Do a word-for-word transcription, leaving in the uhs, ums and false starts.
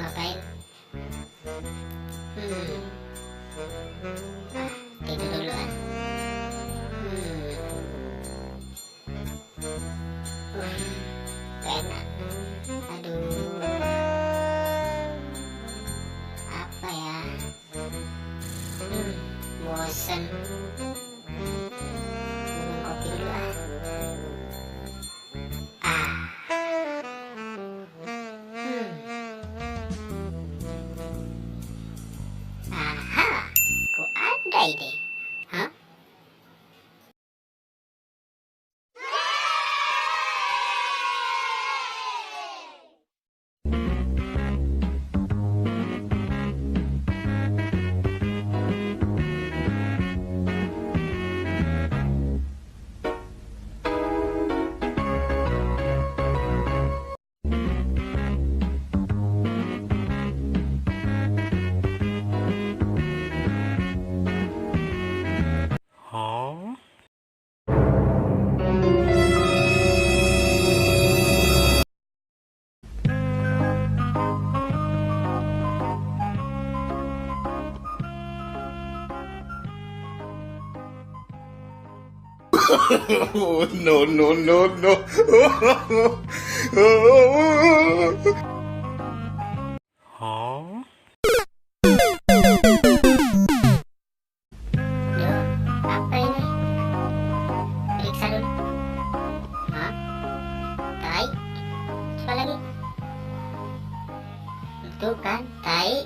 Ngapain? Hmm. Ah, tidur dulu ah. Hmm. Uh, enak. Aduh. Apa ya? Hmm, bosen. Minum kopi dulu ah. Ah. Hmm. Aha, ko ada ide. Hah? Hah? No, no, no, no. Hah? Duh, apa ini? Periksa dulu. Hah? Tai? Coba lagi. Itu kan, tai.